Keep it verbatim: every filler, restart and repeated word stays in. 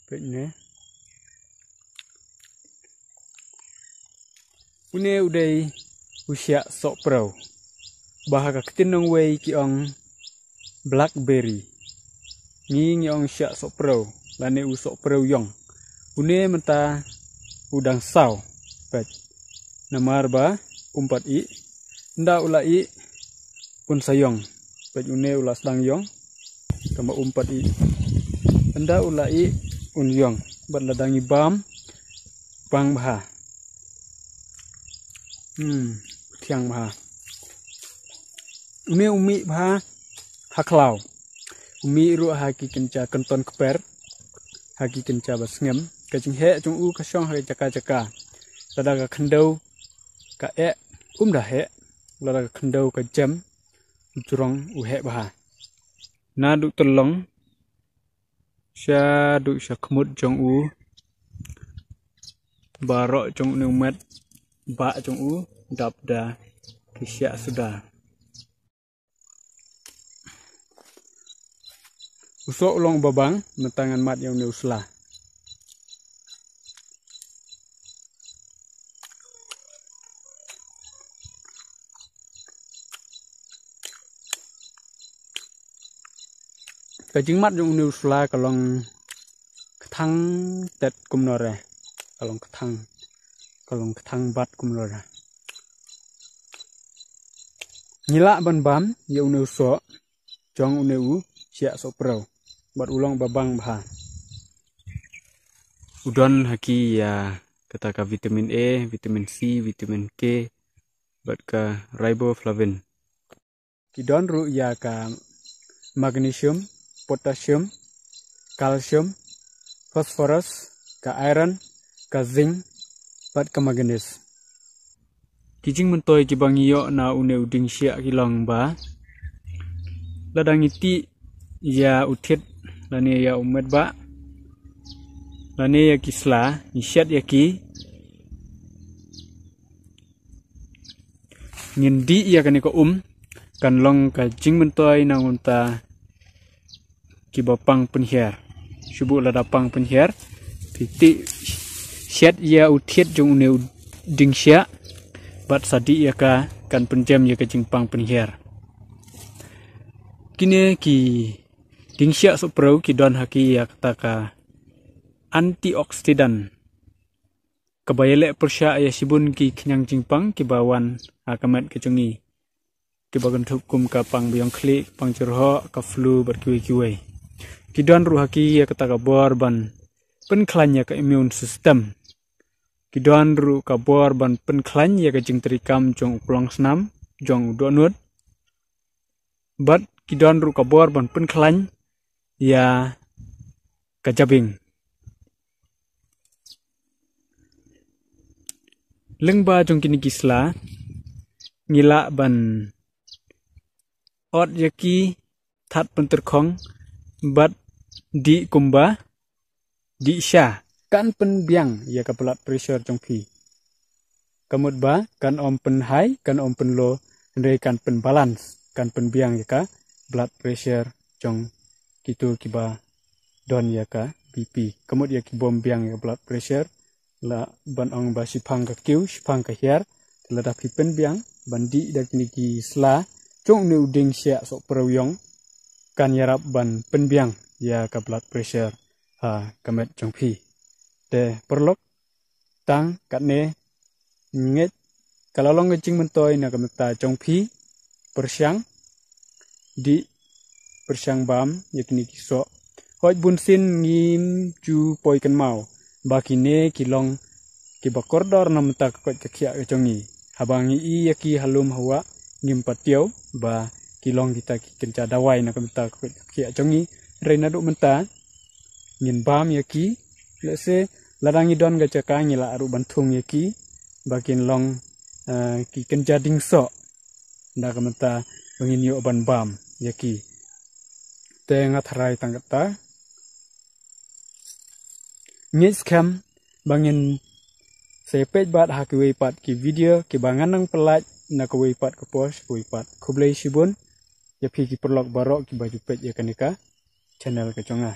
Peit ne. Une u dei u shiah sohprew. Ba ha ka ktien nongwei ki ong blackberry. Ngi ngi ong shiah sohprew lane u sohprew ïong. Une mynta u dang saw. Peit. Namar ba um pat ih. Ynda u la ih un sa ïong. Peit une u la sdang ïong. Kaba um pat ih. Ynda u la ih un ïong. Bad lada ngi bam. Bang bha. Hmm, thiang bha. Une u mih bha ha khlaw. U mih ruh ha ki kynja kynton kper. Ha ki kynja ba sngem. Ka jingheh jong u ka shong ha jaka jaka. Lada ka khyndew ka eh um da heh. Lada ka khyndew ka jem. U jrong u heh bha. Naduh tyllong shaduh sha khmut jong u. Baroh jong une u met ba jong u dap da ki shiah suda. U soh u long uba bang, mynta ngan mad ïa une u sla. Ka jingmad jong une u sla ka long kthang tet kumno re. Ka long kthang. Ka long kthang bad kumno re. Ngi lah ban bam ïa une u soh jong une u shiah sohprew. Bad u long ba bang bha. U don ha ki ïa kata ka vitamin A, vitamin C, vitamin K, bad ka riboflavin. Ki don ruh ïa ka magnesium, potassium, calcium, phosphorus, ka iron, ka zinc, bad ka manganese. Ki jingmyntoi kiba ngi ïoh na une u dieng shiah ki long ba lada ngi tih ïa u thied lane ïa u met ba lane ïa ki sla ngi shet ïa ki ngin dih ïa kane ka um kan long ka jingmyntoi na ngunta kiba pang pynhiar. Shu buh lada pang pynhiar phi tih shet ïa u thied jong une u dieng shiah bad sa dih ïa ka kan pynjem ïa ka jingpang pynhiar. Kine ki dieng shiah sohprew ki don ha ki ïa kata ka antioxidant. Kaba ïaleh pyrshah ïa shibun ki khñiang jingpang kiba wan ha ka met ka jong ngi. Kiba kynthup kum ka pang biang khlieh, pang jyrhoh, ka flu bad kiwei kiwei. Ki don ruh ha ki ïa kata ka bor ban pynkhlaiñ ïa ka immune system. Ki don ruh ka bor ban pynkhlaiñ ïa ka jingtrei kam jong u klongsnam, jong u dohnud. Bad ki don ruh ka bor ban pynkhlaiñ ïa ka jabieng. Lyngba jong kine ki sla ngi lah ban ot ïa ki, thad pyntyrkhong bad dih kumba dih sha. Kan pynbiang ïa ka blood pressure jong phi. Ka mut ba kan ym pynhigh, kan ym pynlow, hynrei kan pynbalance, kan pynbiang ïa ka blood pressure jong kito kiba don ïa ka B P. Ka mut ïa ki bym biang ïa ka blood pressure, lah ban ong ba shiphang ka kiew, shiphang ka hiar. Te lada phi pynbiang ban dih da kine ki sla jong une u dieng shiah sohprew ïong, kan ïarap ban pynbiang ïa ka blood pressure ha ka met jong phi. Te paralok, tang katne ngeit ka la long ka jingmyntoi na ka bynta jong phi. Pyrshang dih, pyrshang bam ïa kine ki soh. Hooid, bunsien ngim ju poi kynmaw ba kine ki long kiba kordor na ka bynta ka koit ka khiah ka jong ngi. Haba ngi ïoh ïa ki ha lum ha wah ngim pat tip ba ki long kita ki kynja dawai na ka bynta ka koit ka khiah jong ngi. Hynrei naduh mynta ngin bam ïa ki. Lehse lada ngi don ka jaka ngi lah ruh ban thung ïa ki ba kin long, eh, ki kynja dieng soh. Na ka bynta ba ngin ïoh ban bam ïa ki. Te nga tharai tang kata. Ngeit skhem ba ngin sa ïa peit bad ha kiwei pat ki video kiba ngan nang pyllait na kawei pat ka por, kawei pat. Khublei shibun ïa phi ki paralok baroh kiba ju peit ïa kane ka channel ka jong nga.